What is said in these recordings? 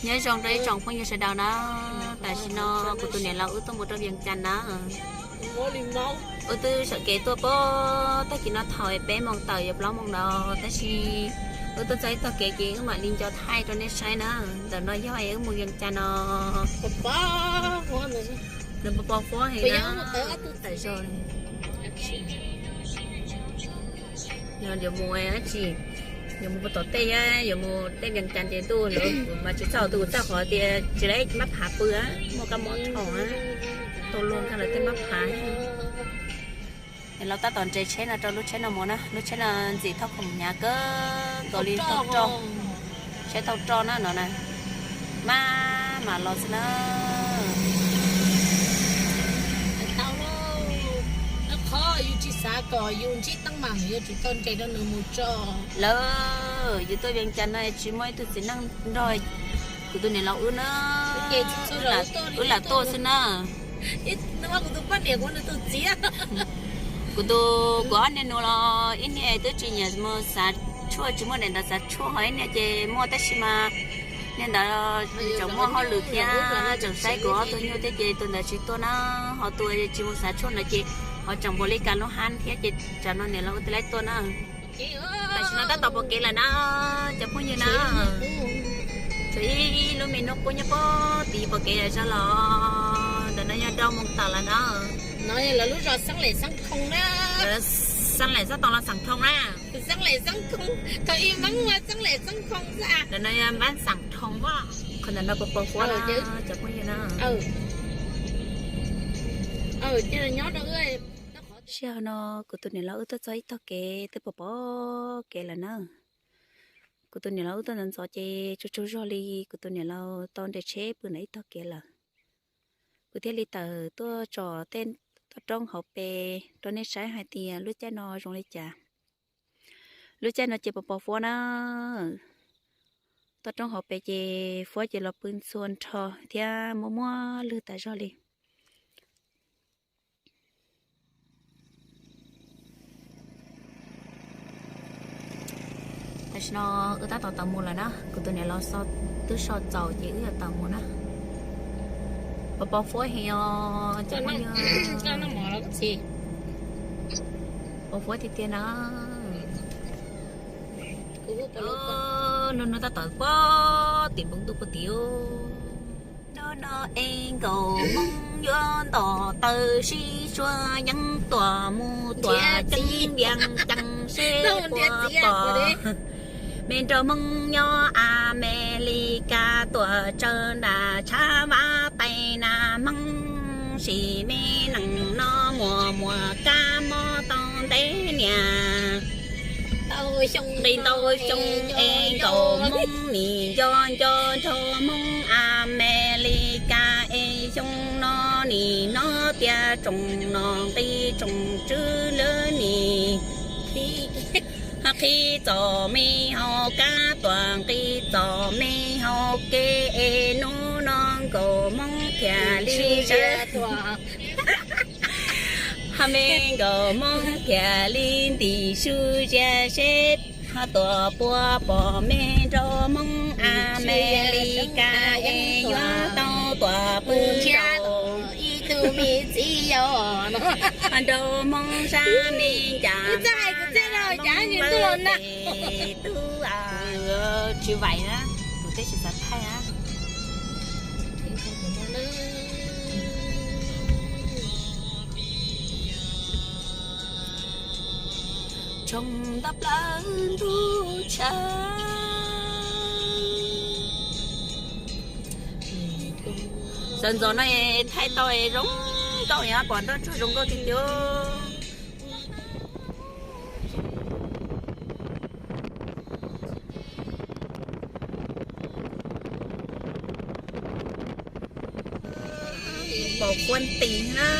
Nyob zoo rau ib tsoom phooj ywg sawv daws na, tam sim no kuv tus niam laus wb tuaj mus rau Vias Cas na. Wb twb sawv kev tuaj pem tag kis no thaum peb moos tawm yuav plaub moos ntawd, tab sis wb tuaj txog ib tog kev ces wb mam li nco thaij rau nej saib na. Ntawm no yog wb mus Vias Cas no. Nws pos pos fuab heev na, tawm zog. Yuav mus dab tsi, yuav mus puag tom tej, yuav mus tej Vias Cas ces ntuj lawm mas tsis txog, tus txog qhov tias tsis lawv mab phav pw, muaj kab mob rho, tau luag nkag lawv tej mab phav. Los tab tom nres tsheb no rau lub tsheb no mus na, lub tsheb no ntxim thauj khoom hnyav kawg nkaus li, thauj roj, tsheb thauj roj na no na, maj mam los xwb na. Tau, qhov yus tsis xav kom yus ntsib teeb meem yuav tsum tau nres rau nws mus tso. Lawm, yus tuaj Vias Cas no tsis muaj ib tug txiv neej nrog kuv tus niam laus wb na, wb lam tuaj xwb na. Kuv tus, kuv ob niag nus los ib niag twb tsis nyiam mus xav tshuaj, tsis muaj daim ntawv xav tshuaj, ho ib niag ces muaj tab sis mas niag ntawd tseem muaj hauj lwm thiab tseem saib kuv ob tug nyuj thiab ces tus ntawd tsis tuaj na, ho tus tsis mus xav tshuaj ntawd ces ho tseem npaum li cas lub hab thiab ces tsam no niam laus wb thiaj li tuaj na. Tam sim no tab tom pom kev lawm na cov phooj ywg na. Tshuav ib lub me hnub qub nyob pem tid pom kev zog los ntawm no yog rau moos tawm lawm na. No lawv lub zos Xeeb Lem Xeeb Khoo na. Xeeb Lem Xeeb Toom los Xeem Thoo na. Xeeb Lem Xeeb Khoo, thaum ib Hmoob ua Xeeb Lem Xeeb Khoo xwb. Ntawm no yog npab Xeem Thoo, qhov ntawm no pos pos fuab na cov phooj ywg na. Sij hawm no kuv tus niam laus wb tuaj txog ib tog kev twb pom pom kev lawm na. Kuv tus niam laus wb tuaj ntxov ntxov ces tsaug tsaug zog li, kuv tus niam laus tau nres tsheb pw ntawm ib tog kev lawm. Kuv thiaj li tawm tuaj tsom tej toj roob hauv pes rau nej saib hais tias lub caij no zoo li cas. Lub caij no ces pos pos fuab na. Toj roob hauv pes ces fuab ces los pw ntxhua nrho thiab muaj muaj lwg tas zog li. Tam sim no wb tab tom tau mus lawm na, kuv tus niam laus twb so txaus ces wb yuav tau mus na. Pos pos fuab heev os cov phooj ywg. Pos fuab tiag tiag na. Hnub no tab tom puag tim npoo ntuj puag tim. Hnub no es nkauj Hmoob yuav nto taw sib suav yeeb tuam mus tuam ceeb vias ceeb seb puas pom me nraug Hmoob nyob Amelikas tuam tsawg nram tshav Vab Tais na Hmoob, sim me nees no muaj muaj kab mob tau ntev niam. Nqis ntau xyoo es nkauj Hmoob nim nco nco nraug Hmoob Amelikas es xyoo no nim no tias tsoom nom nqi tsoom tswv lawv nim qhib txom me hauv kab tuam nqi txom me hauv kev es hnub no nkauj Hmoob thiaj li sawv. Ho me nkauj Hmoob thiaj li ntim su zias seb ho tuam puas pom me nraug Hmoob Amelikas es yuav tau tuam pw nraum ib tug me txiv yau nraug Hmoob sab me ncas tub. Tsis vaim na, kuv twb tsis xav thaij na. Tshooj ntab plawv ntuj tshav. Sawv ntxov no thaij tau zoo nkauj, pom nroj tsuag zoo nkauj tiag tiag. Pos fuab nti na.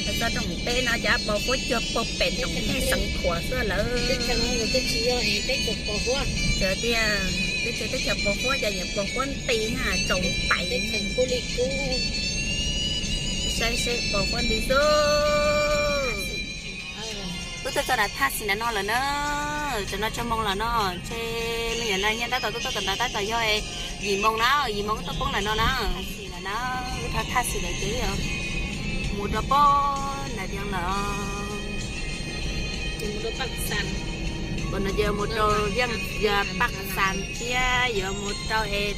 Txog rooj peb no cas pos fuab cuag pog pem rooj xeev khuam xwb lawm. Tiag, teb chaws pos fuab cas nyiam pos fuab nti na, tsaus ntais. Saib seb pos fuab nti xwb. Wb tuaj txog nram thaj xis nram no lawm na. Tam no tsawg moos lawm no? Ntshe me nyuam no nyiaj tab tom tuaj tuaj kawm ntawv tab tom yog yim moos na, yim moos tuaj poob lawm no na. Xim lawm na, wb thaj xim lawm ces mus rau poob nram Vias lawm. Mus rau Paj Xas thiab yuav mus rau es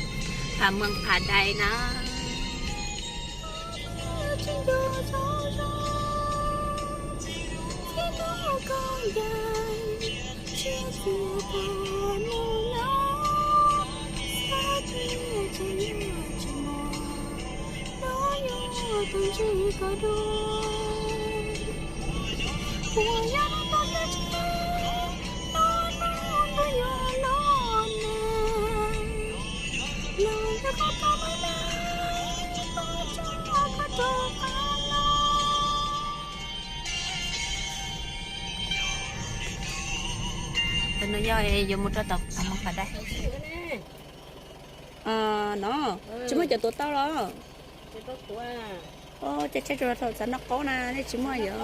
Pha Muas Pha Dais na. Tus no yog yuav mus rau tom Pha Muas Pha Dais no. Tsis muaj cov tuav tau los? Ces tshaib tsuas thaum txav noj qaub na, nej tsis muaj yom.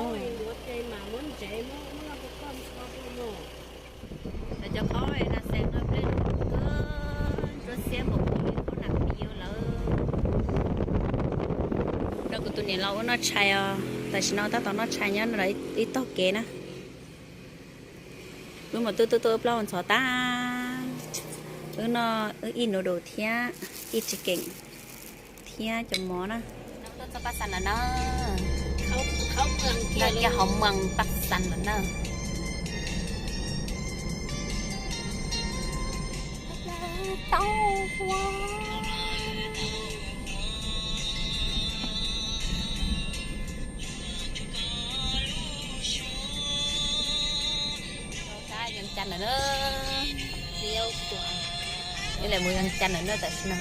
Cov qaub nas xees no peb ntsuab xiab npaum li qaub nas piv lawm. Rau kuv tus niam laus ua noj tshais os, tam sim no tab tom noj tshais nyob ib tog kev na. Wb mus twb tuaj tuaj wb plaub ntxhov tag, wb noj wb ib noodle thiab ib chicken thiab cov mov na. Tuaj txog Paj Xas lawm na, noj kiag hauv Muas Paj Xas lawm na. Yees Cas lawm na. Ib leeg mus Yees Cas lawm na tam sim no.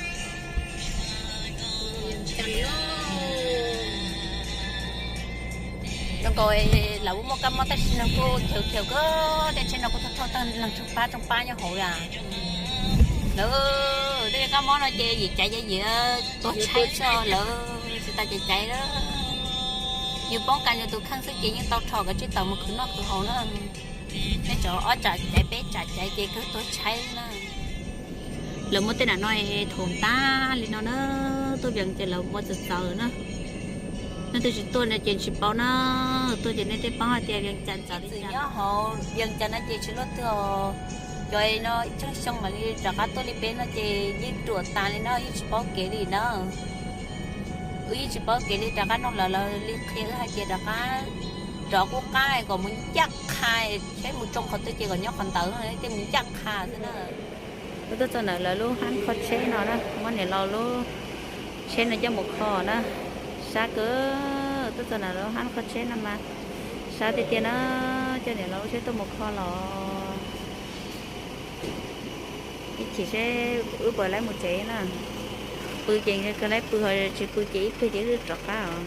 Zoo nkaus lawv muaj kab mob tab sis no kuj chaw chaw kawg, tej tsheb no kuj thauj thauj tag neeg tshooj pab tshooj pab nyob hauv li. Lawv tej kab mob no ces yim caiv ces yim tuag tshaib xwb, lawv tsis tas caiv caiv lawm. Yus poob kas yus tus kheej xwb ces yeej tau rho kav tsij tawm mus khwv noj khwv haus na. Nej tsam ob tsam caiv peb tsam caiv ces kawg tuag tshaib na. Lawv muab tej nam no thaum tag li no na, tuaj Vias ces lawv muab txawv txawv na. Nej twb tsis tuaj no ces tsis paub na, tuaj ces nej thiaj paub hais tias Vias Cas txawv li cas. Nyob hauv Vias Cas no ces tsis luaj twg os. Cov no tsheej xyoo mam li rov qab tuaj li peb no ces yeej ruam tas li na, yeej tsis paub kev li na. Wb yeej tsis paub kev li, rov qab nug lawv, lawv li qhia wb hais tias rov qab, rov qub qab kom mus ncaj qha, peb mus tsoo qhov twg ces kom nyob qhov ntawd, tej mus ncaj qha xwb na. Wb tuaj txog ntawm lawv lub hab kho tsheb no na, muab niam laus lub tsheb no coj mus kho na. Sab kawg, tuaj txog ntawm lawv lub hab kho tsheb no mas sab tiag tiag na, coj niam laus lub tsheb tuaj mus kho los ib chim seb wb puas laib mus tsev na. Pw ces kawg laib pw, ho tsis pw ces ib pliag ces wb rov qab os.